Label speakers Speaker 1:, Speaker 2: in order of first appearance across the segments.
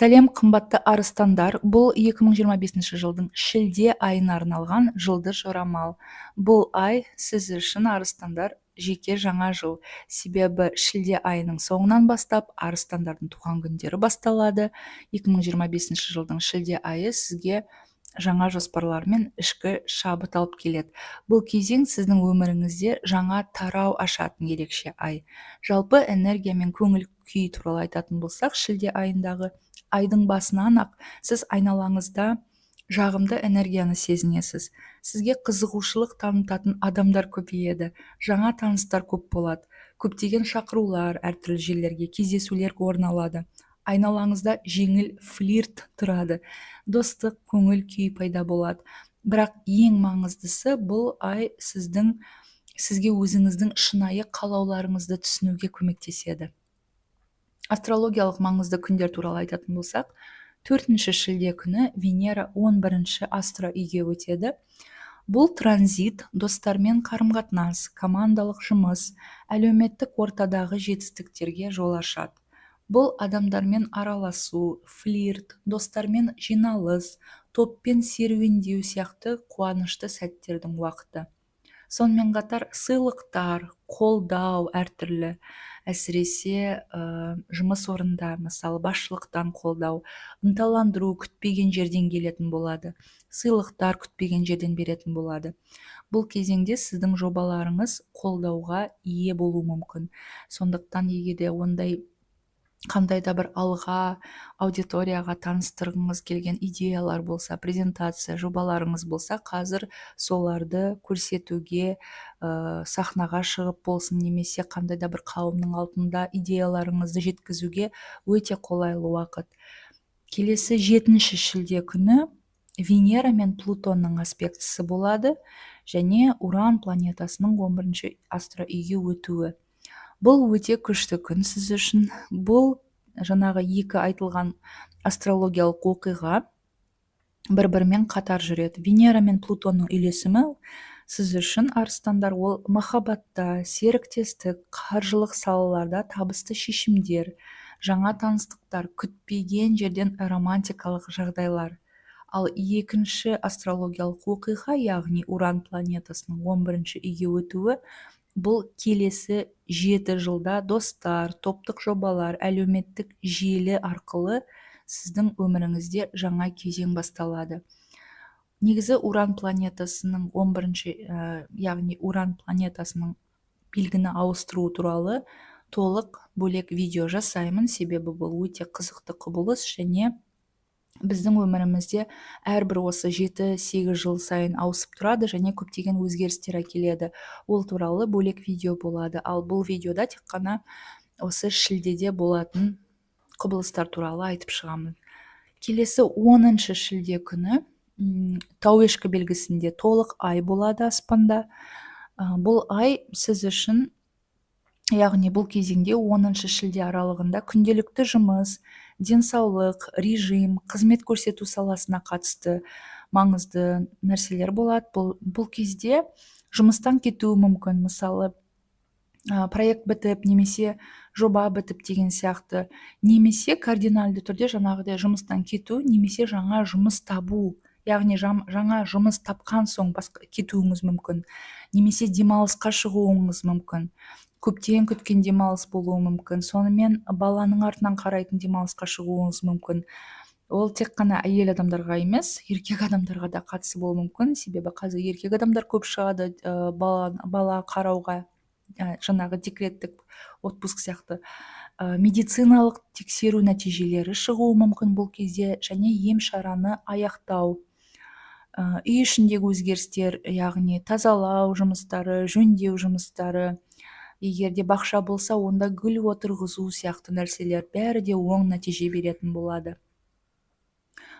Speaker 1: Сәлем, қымбатты арыстандар! Бұл 2025 жылдың шілде айына арналған жұлдыз жорамал. Бұл ай сіз үшін, арыстандар, жеке жаңа жыл. Себебі шілде айының соңынан бастап арыстандардың туған күндері басталады. 2025 жылдың шілде айы сізге жаңа жоспарлар мен ішкі шабыт алып келеді. Бұл кезең сіздің өміріңізде жаңа тарау ашатын ерекше ай. Жалпы энергия мен көңіл күй туралы айтатын болсақ, шілде айындағы айдың басынан ақ сіз айналаңызда жағымды энергияны сезінесіз. Сізге қызығушылық танытатын адамдар көбейеді, жаңа таныстар көп болады, көптеген шақырулар, әртүрлі жерлерге кездесулер орын алады. Айналаңызда жеңіл флирт тұрады, достық көңіл күй пайда болады. Бірақ ең маңыздысы, бұл ай сізге өзіңіздің шынайы қалауларыңызды түсінуге көмектеседі. Астрологиялық маңызды күндер туралы айтатын болсақ, 4 шілде күні Венера 11 астро үйге өтеді. Бұл транзит достармен қарым-қатынас, командалық жұмыс, әлеуметтік ортадағы жетістіктерге жол ашады. Бұл адамдармен араласу, флирт, достармен жиналыс, топпен серуендеу сияқты қуанышты сәттердің уақыты. Сонымен қатар сыйлықтар, қолдау әртүрлі, әсіресе жұмыс орнында, мысалы, басшылықтан қолдау, ынталандыру күтпеген жерден келетін болады, сыйлықтар күтпеген жерден беретін болады. Бұл кезеңде сіздің жобаларыңыз қолдауға ие болуы мүмкін. Сондықтан егер де ондай қандай да бір алға, аудиторияға таныстырғыңыз келген идеялар болса, презентация, жобаларыңыз болса, қазір соларды көрсетуге, сахнаға шығып болсын немесе қандай да бір қауымның алдында идеяларыңызды жеткізуге өте қолайлы уақыт. Келесі 7 шілде күні Венера мен Плутонның аспектісі болады және Уран планетасының 11 астро үйге өтуі. Бұл өте күшті күн сіз үшін. Бұл жаңағы екі айтылған астрологиялық оқиға бір бірімен қатар жүреді. Венера мен Плутонның үйлесімі сіз үшін, арыстандар, ол махаббатта, серіктестік, қаржылық салаларда табысты шешімдер, жаңа таныстықтар, күтпеген жерден романтикалық жағдайлар. Ал екінші астрологиялық оқиға, яғни Уран планетасының 11 үйге өтуі, бұл келесі 7 жылда достар, топтық жобалар, әлеуметтік желі арқылы сіздің өміріңізде жаңа кезең басталады. Негізі Уран планетасының 11-ші, яғни Уран планетасының белгіні ауыстыру туралы толық бөлек видео жасаймын, себебі бұл өте қызықты құбылыс және біздің өмірімізде әрбір осы 7-8 жыл сайын ауысып тұрады және көптеген өзгерістер әкеледі. Ол туралы бөлек видео болады. Ал бұл видеода тек қана осы шілдеде болатын құбылыстар туралы айтып шығамын. Келесі 10 шілде күні Тау ешкі белгісінде толық ай болады аспанда. Бұл ай сіз үшін, яғни бұл кезеңде, 10 шілде аралығында күнделікті жұмыс, денсаулық, режим, қызмет көрсету саласына қатысты маңызды нәрселер болады. Бұл кезде жұмыстан кетуі мүмкін, мысалы, проект бітіп немесе жоба бітіп деген сияқты, немесе кардинальды түрде жаңағыдай жұмыстан кету немесе жаңа жұмыс табу, яғни жаңа жұмыс тапқан соң басқа кетуіңіз мүмкін немесе демалысқа шығуыңыз мүмкін. Көптен күткен демалыс болуы мүмкін. Сонымен баланың артынан қарайтын демалысқа шығуыңыз мүмкін. Ол тек қана әйел адамдарға емес, еркек адамдарға да қатысы болуы мүмкін, себебі қазір еркек адамдар көп шығады бала қарауға, жаңағы декреттік отпуск сияқты. Медициналық тексеру нәтижелері шығуы мүмкін бұл кезде және ем шараны аяқтау, үй ішіндегі өзгерістер, яғни тазалау жұмыстары, жөндеу жұмыстары, егер де бақша болса, онда гүл отырғызу сияқты нәрселер, бәрі де оң нәтиже беретін болады.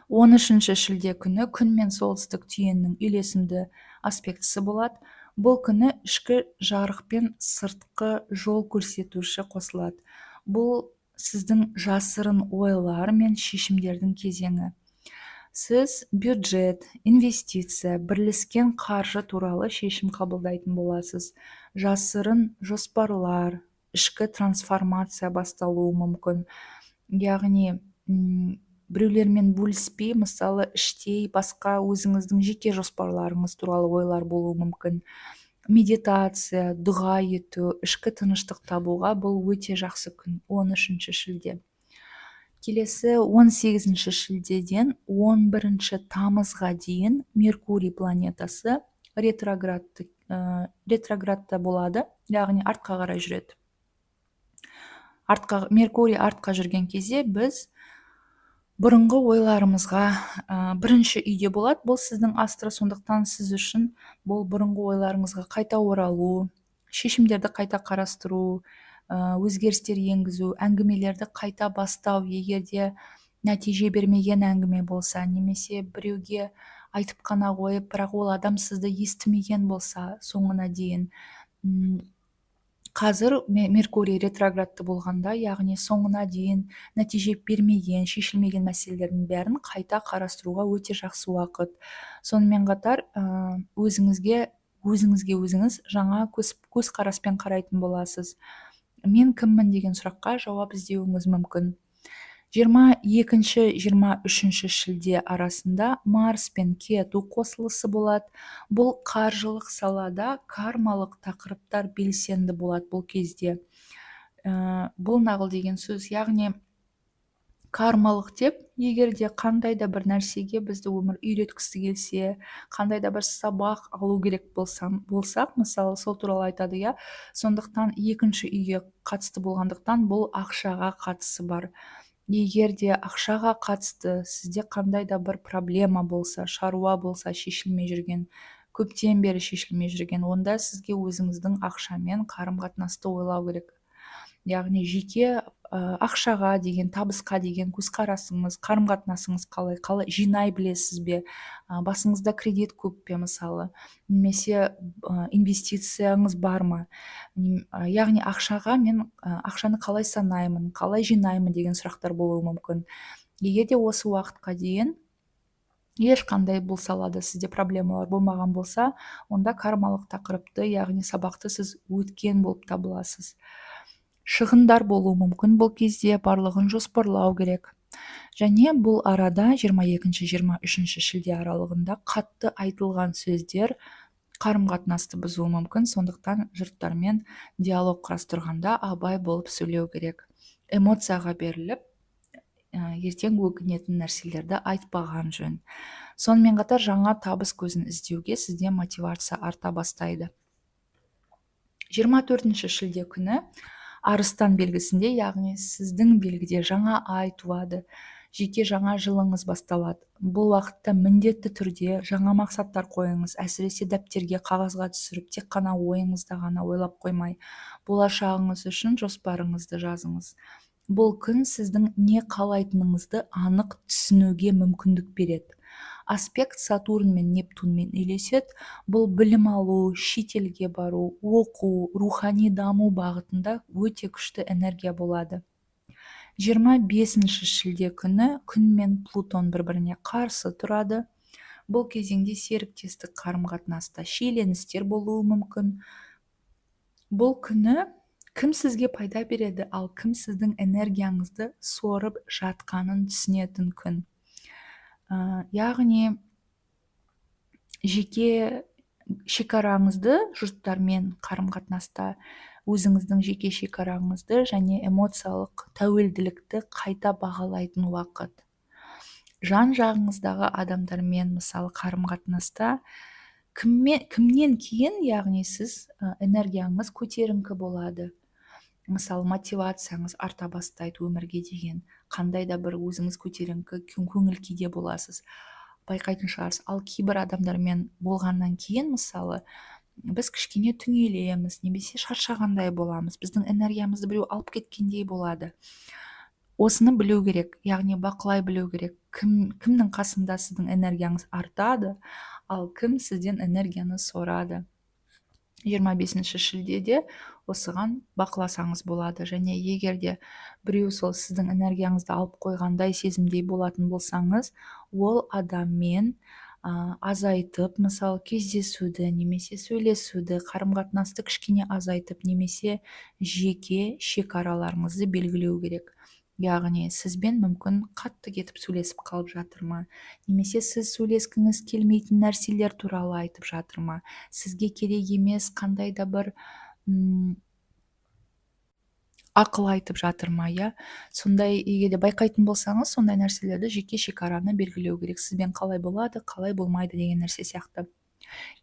Speaker 1: 13 шілде күні Күн мен солтүстік түйіннің үйлесімді аспектісі болады. Бұл күні ішкі жарық пен сыртқы жол көрсетуші қосылады. Бұл сіздің жасырын ойлар мен шешімдердің кезеңі. Сіз бюджет, инвестиция, бірлескен қаржы туралы шешім қабылдайтын боласыз. Жасырын жоспарлар, ішкі трансформация басталуы мүмкін. Яғни Біреулермен бөліспей, мысалы, іштей басқа өзіңіздің жеке жоспарларыңыз туралы ойлар болуы мүмкін. Медитация, дұға ету, ішкі тыныштық табуға бұл өте жақсы күн, 13 шілде. Келесі 18 шілдеден 11 тамызға дейін Меркурий планетасы ретроградта болады, яғни артқа қарай жүреді. Артқа, Меркурий артқа жүрген кезде біз бұрынғы ойларымызға, бірінші үйде болады бұл сіздің астро, сондықтан сіз үшін бұл бұрынғы ойларыңызға қайта оралу, шешімдерді қайта қарастыру, өзгерістер енгізу, әңгімелерді қайта бастау, егер де нәтиже бермеген әңгіме болса немесе біреуге айтып қана қойып, бірақ ол адам сізді естімеген болса соңына дейін. Қазір Меркурий ретроградты болғанда, яғни соңына дейін нәтиже бермеген, шешілмеген мәселелердің бәрін қайта қарастыруға өте жақсы уақыт. Сонымен қатар өзіңізге өзіңіз жаңа көзқараспен қарайтын боласыз. Мен кіммін деген сұраққа жауап іздеуіңіз мүмкін. 22-23 шілде арасында Марс пен Кету қосылысы болады. Бұл қаржылық салада кармалық тақырыптар белсенді болады бұл кезде. Бұл нағыл деген сөз, яғни кармалық деп, егер де қандай да бір нәрсеге бізді өмір үйреткісі келсе, қандай да бір сабақ алу керек болсақ, мысалы, сол туралы айтады, иә. Сондықтан екінші үйге қатысты болғандықтан, бұл ақшаға қатысы бар. Егер де ақшаға қатысты сізде қандай да бір проблема болса, шаруа болса, шешілмей жүрген, көптен бері шешілмей жүрген, онда сізге өзіңіздің ақшамен қарым қатынасты ойлау керек. Яғни жеке ақшаға деген, табысқа деген көзқарасыңыз, қарым қатынасыңыз қалай, қалай жинай білесіз бе, басыңызда кредит көп пе, мысалы, немесе инвестицияңыз бар ма? Яғни ақшаға мен ақшаны қалай санаймын, қалай жинаймын деген сұрақтар болуы мүмкін. Егер де осы уақытқа дейін ешқандай бұл салада сізде проблемалар болмаған болса, онда кармалық тақырыпты, яғни сабақты сіз өткен болып табыласыз. Шығындар болуы мүмкін бұл кезде, барлығын жоспарлау керек. Және бұл арада 22-23 шілде аралығында қатты айтылған сөздер қарым қатынасты бұзуы мүмкін, сондықтан жұрттармен диалог құрастырғанда абай болып сөйлеу керек. Эмоцияға беріліп, ертең өкінетін нәрселерді айтпаған жөн. Сонымен қатар жаңа табыс көзін іздеуге сізде мотивация арта бастайды. 24 шілде күні Арыстан белгісінде, яғни сіздің белгіде жаңа ай туады, жеке жаңа жылыңыз басталады. Бұл уақытта міндетті түрде жаңа мақсаттар қойыңыз, әсіресе дәптерге, қағазға түсіріп, тек қана ойыңызда ғана ойлап қоймай, болашағыңыз үшін жоспарыңызды жазыңыз. Бұл күн сіздің не қалайтыныңызды анық түсінуге мүмкіндік береді. Аспект Сатурн мен Нептунмен үйлеседі. Бұл білім алу, шетелге бару, оқу, рухани даму бағытында өте күшті энергия болады. 25 шілде күні Күн мен Плутон бір-біріне қарсы тұрады. Бұл кезеңде серіктестік қарым-қатынаста шиеленістер болуы мүмкін. Бұл күні кім сізге пайда береді, ал кім сіздің энергияңызды сорып жатқанын түсінетін күн. Яғни жеке шекараңызды, жұрттармен қарым-қатынаста өзіңіздің жеке шекараңызды және эмоциялық тәуелділікті қайта бағалайтын уақыт. Жан жағыңыздағы адамдармен, мысалы, қарым-қатынаста кімнен кейін, яғни сіз энергияңыз көтеріңкі болады. Мысалы, мотивацияңыз арта бастайды өмірге деген, қандай да бір өзіңіз көтеріңкі көңіл күйде боласыз, байқайтын шығарсыз. Ал кейбір адамдармен болғаннан кейін, мысалы, біз кішкене түңелеміз немесе шаршағандай боламыз, біздің энергиямызды біреу алып кеткендей болады. Осыны білу керек, яғни бақылай білу керек, кімнің қасында сіздің энергияңыз артады, ал кім сізден энергияны сорады. 25 шілдеде осыған бақыласаңыз болады. Және егер де біреу сол сіздің энергияңызды алып қойғандай сезімдей болатын болсаңыз, ол адаммен азайтып, мысалы, кездесуді немесе сөйлесуді, қарым-қатынасты кішкене азайтып, немесе жеке шекараларыңызды белгілеу керек. Яғни сізбен мүмкін қатты кетіп сөйлесіп қалып жатыр ма, немесе сіз сөйлескіңіз келмейтін нәрселер туралы айтып жатыр ма, сізге керек емес қандай да бір ақыл айтып жатыр ма, иә. Сондай егер де байқайтын болсаңыз, сондай нәрселерді, жеке шекараны белгілеу керек: сізбен қалай болады, қалай болмайды деген нәрсе сияқты.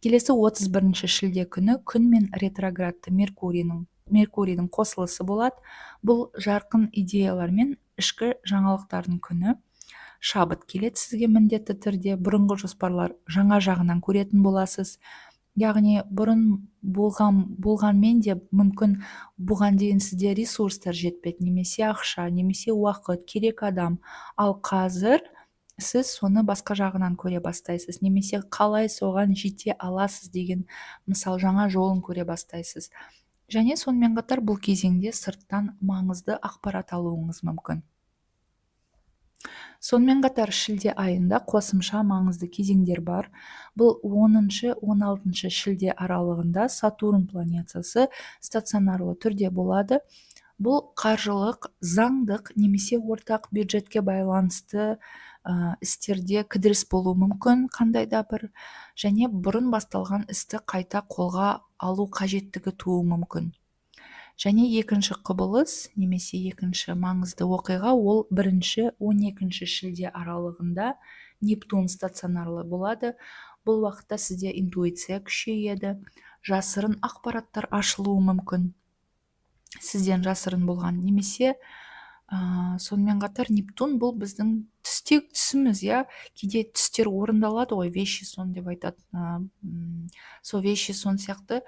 Speaker 1: Келесі 31 шілде күні Күн мен ретроградты Меркурийдің қосылысы болады. Бұл жарқын идеялар мен ішкі жаңалықтардың күні. Шабыт келеді сізге міндетті түрде. Бұрынғы жоспарлар жаңа жағынан көретін боласыз. Яғни бұрын болған, болғанмен де мүмкін бұған дейін сізде ресурстар жетпеді, немесе ақша, немесе уақыт, керек адам. Ал қазір сіз соны басқа жағынан көре бастайсыз немесе қалай соған жете аласыз деген, мысал, жаңа жолын көре бастайсыз. Және сонымен қатар бұл кезеңде сырттан маңызды ақпарат алуыңыз мүмкін. Сонымен қатар шілде айында қосымша маңызды кезеңдер бар. Бұл 10-16 шілде аралығында Сатурн планетасы стационарлы түрде болады. Бұл қаржылық, заңдық немесе ортақ бюджетке байланысты істерде кідіріс болуы мүмкін қандай да бір және бұрын басталған істі қайта қолға алу қажеттігі тууы мүмкін. Және екінші құбылыс немесе екінші маңызды оқиға: ол 1-12 шілде аралығында Нептун стационарлы болады. Бұл уақытта сізде интуиция күшейеді, жасырын ақпараттар ашылуы мүмкін, сізден жасырын болған. Немесе сонымен қатар Нептун — бұл біздің түсте түсіміз, иә. Кейде түстер орындалады ғой, вещий сон деп айтады. Сол вещий сон сияқты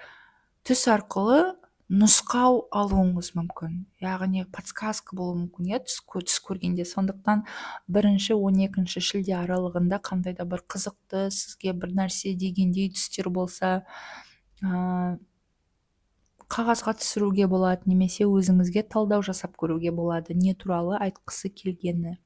Speaker 1: түс арқылы нұсқау алуыңыз мүмкін, яғни подсказка болуы мүмкін, иә, түс көргенде. Сондықтан 1-12 шілде аралығында қандай да бір қызықты, сізге бір нәрсе дегендей түстер болса, қағазға түсіруге болады немесе өзіңізге талдау жасап көруге болады, не туралы айтқысы келгені.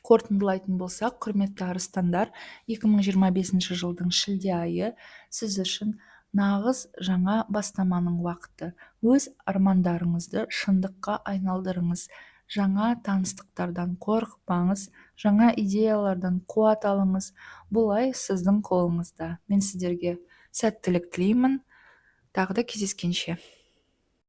Speaker 1: Қорытындылайтын болсақ, құрметті арыстандар, 2025 жылдың шілде айы сіз үшін нағыз жаңа бастаманың уақыты. Өз армандарыңызды шындыққа айналдырыңыз, жаңа таныстықтардан қорықпаңыз, жаңа идеялардан қуат алыңыз. Бұл ай сіздің қолыңызда. Мен сіздерге сәттілік тілеймін. Тағы да кездескенше!